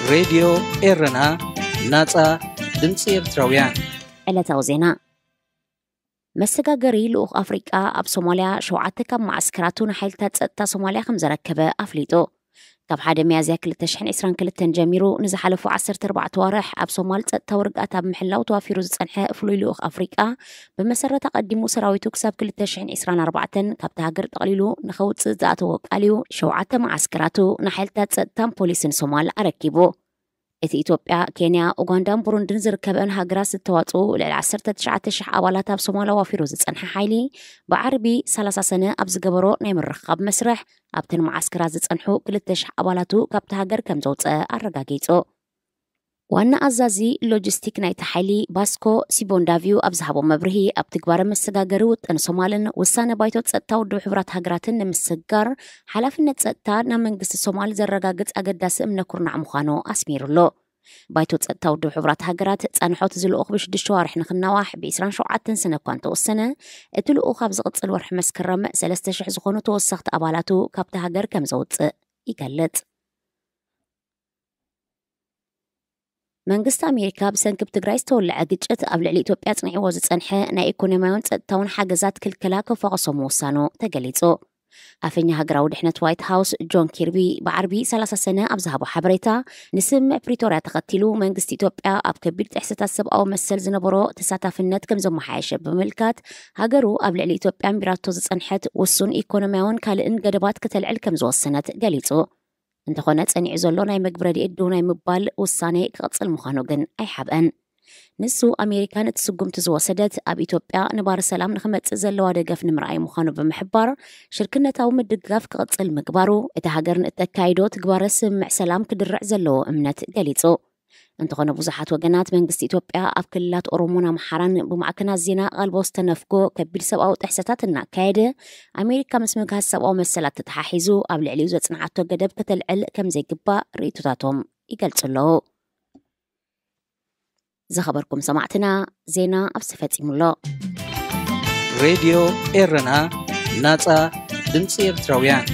ሬድዮ ኤረና፣ ናጻ ድምጺ ኤርትራውያን። ዕለታዊ ዜና። መሰጋገሪ ልኡኽ ኣፍሪቃ ኣብ ሶማልያ ሸውዓተ ካብ መዓስከራቱ ንሓይልታት ጸጥታ ሶማልያ ከም ዘረከበ ኣፍሊጡ። ካብ ሓደ ሚያዝያ ክልተ ሽሕን ዕስራን ክልተን ጀሚሩ ንዝሓለፉ ዓሰርተ ኣርባዕተ ዋርሕ ኣብ ሶማል ጸጥታዊ ርግኣት ኣብ ምሕላው ተዋፊሩ ዝጸንሐ ፍሉይ ልኡኽ ኣፍሪቃ፣ ብመሰረት ኣቐዲሙ ሰራዊቱ ክሳብ ክልተ ሽሕን ዕስራን ኣርባዕተን ካብቲ ሃገር ጠቕሊሉ ንኸውጽእ ዝኣተዎ ቃልዩ፣ ሸውዓተ መዓስከራቱ ንሓይልታት ጸጥታን ፖሊስን ሶማል ኣረኪቡ። እቲ ኢትዮጵያ፣ ኬንያ፣ ኡጋንዳን ቡሩንድን ዝርከበን ሃገራት ዝተዋጽኡ ልዕሊ ዓሰርተ ትሽዓተ ሽሕ ኣባላት ኣብ ሶማል ኣዋፊሩ ዝጸንሐ ሓይሊ፣ ብዓርቢ ሰላሳ ሰነ ኣብ ዝገበሮ ናይ ምርኻብ መስርሕ፣ ኣብተን መዓስከራት ዝጸንሑ ክልተ ሽሕ ኣባላቱ ካብቲ ሃገር ከም ዘውጸ ኣረጋጊጹ። ዋና ኣዛዚ ሎጂስቲክ ናይቲ ሓይሊ ባስኮ ሲቦንዳቪዩ ኣብ ዝሃቦ መብርሂ፣ ኣብ ትግባረ መሰጋገሪ ውጥን ሶማልን ውሳነ ባይቶ ጸጥታ ውድብ ሕቡራት ሃገራትን ንምስግጋር ሓላፍነት ጸጥታ ናብ መንግስቲ ሶማል ዘረጋግጽ ኣገዳሲ እምነ ኩርናዕ ምዃኑ ኣስሚሩሎ። ባይቶ ጸጥታ ውድብ ሕቡራት ሃገራት ጻንሖት ዝልኡኽ ብሽዱሽተ ዋርሕ ንክናዋሕ ብ ዕስራን ሸውዓተን ሰነ እኳ እንተወሰነ፣ እቲ ልኡኽ ኣብ ዝቕጽል ወርሒ መስከረም ሰለስተ ሽሕ ዝኾኑ ተወሰኽቲ ኣባላቱ ካብቲ ሃገር ከም ዘውጽእ ይገልጽ። መንግስቲ ኣሜሪካ ብሰንኪ ኣብ ትግራይ ዝተወለዐ ግጭት ኣብ ልዕሊ ኢትዮጵያ ኣጽኒዕዎ ዝጸንሐ ናይ ኢኮኖሚያውን ጸጥታውን ሓገዛት ክልከላ ክፈቐሶ ምውሳኑ ተገሊጹ። ኣፈኛ ሃገራዊ ድሕነት ዋይት ሃውስ ጆን ኪርቢ ብዓርቢ ሰላሳ ሰነ ኣብ ዝሃቦ ሓበሬታ፣ ንስምምዕ ፕሪቶርያ ተኸቲሉ መንግስቲ ኢትዮጵያ ኣብ ከቢድ ጥሕሰታት ሰብኣዊ መሰል ዝነበሮ ተሳታፍነት ከም ዘመሓየሸ ብምምልካት፣ ሃገሩ ኣብ ልዕሊ ኢትዮጵያ ኣንቢራቶ ዝጸንሐት ውሱን ኢኮኖሚያውን ካልእን ገደባት ከተልዕል ከም ዝወሰነት ገሊጹ። እንተኾነ፣ ጸኒዑ ዘሎ ናይ መግቢ ረድኤት ደው ናይ ምባል ውሳኔ ክቕጽል ምዃኑ ግን ኣይሓብአን። ንሱ፣ ኣሜሪካ ነቲ ስጉምቲ ዝወሰደት ኣብ ኢትዮጵያ ነባሪ ሰላም ንኽመጽእ ዘለዋ ደገፍ ንምርኣይ ምዃኑ ብምሕባር፣ ሽርክነታዊ ምድግጋፍ ክቕጽል ምግባሩ፣ እታ ሃገር ንእተካይዶ ትግባረ ስምምዕ ሰላም ክድርዕ ዘለዎ እምነት ገሊጹ። እንተኾነ፣ ብዙሓት ወገናት መንግስቲ ኢትዮጵያ ኣብ ክልላት ኦሮሞን ኣምሓራን ብማዕከናት ዜና ኣቓልቦ ዝተነፍጎ ከቢድ ሰብኣዊ ጥሕሰታት እናካየደ፣ ኣሜሪካ ምስ ምግሃስ ሰብኣዊ መሰላት ተተሓሒዙ ኣብ ልዕሊኡ ዘጽንዓቶ ገደብ ከተልዕል ከም ዘይግባእ ርእይቶታቶም ይገልጹ ኣለዉ። ዝኸበርኩም ሰማዕትና፣ ዜና ኣብዚ ፈጺሙ ኣሎ። ሬድዮ ኤረና፣ ናጻ ድምጺ ኤርትራውያን።